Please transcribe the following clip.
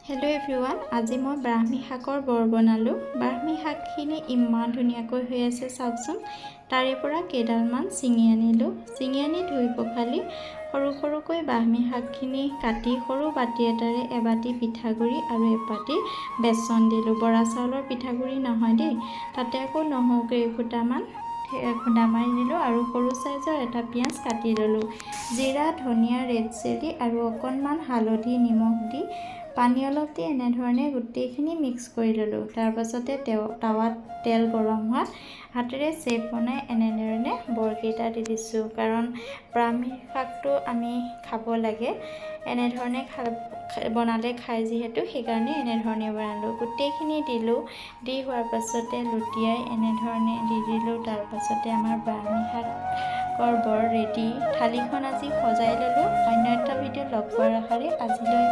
Hello' everyone, আজি মই ব্ৰাহ্মী শাকৰ বৰ বনালোঁ। ব্ৰাহ্মী শাকখিনি ইমান ধুনীয়াকৈ হৈ আছে, চাওকচোন। তাৰে পৰা কেইডালমান ছিঙি আনিলোঁ। ছিঙি আনি ধুই পখালি সৰু সৰুকৈ ব্ৰাহ্মী শাকখিনি কাটি সৰু বাতি এটাৰে এবাতি পিঠাগুড়ি আৰু এবাতি বেচন দিলোঁ। বৰা চাউলৰ পিঠাগুড়ি নহয় দেই। তাতে আকৌ নহৰু কেইফুটামান খুন্দা মাৰি দিলোঁ আৰু সৰু চাইজৰ এটা পিঁয়াজ কাটি ল'লোঁ। জিৰা, ধনিয়া, ৰেড চিলি আৰু অকণমান হালধি, নিমখ দি পানী অলপ দি এনেধৰণে গোটেইখিনি মিক্স কৰি ল'লোঁ। তাৰপাছতে টাৱাত তেল গৰম হোৱাত হাতেৰে চেপ বনাই এনেধৰণে বৰকেইটা দি দিছোঁ, কাৰণ ব্ৰাহ্মী শাকটো আমি খাব লাগে। এনেধৰণে বনালে খায় যিহেতু, সেইকাৰণে এনেধৰণে বনালোঁ। গোটেইখিনি দিলোঁ। দি হোৱাৰ পাছতে লুটিয়াই এনেধৰণে দি দিলোঁ। তাৰপাছতে আমাৰ ব্ৰাহ্মী শাকৰ বৰ ৰেডি। থালিখন আজি সজাই ল'লোঁ। অন্য এটা ভিডিঅ'ত লগ পোৱাৰ আশাৰে আজিলৈ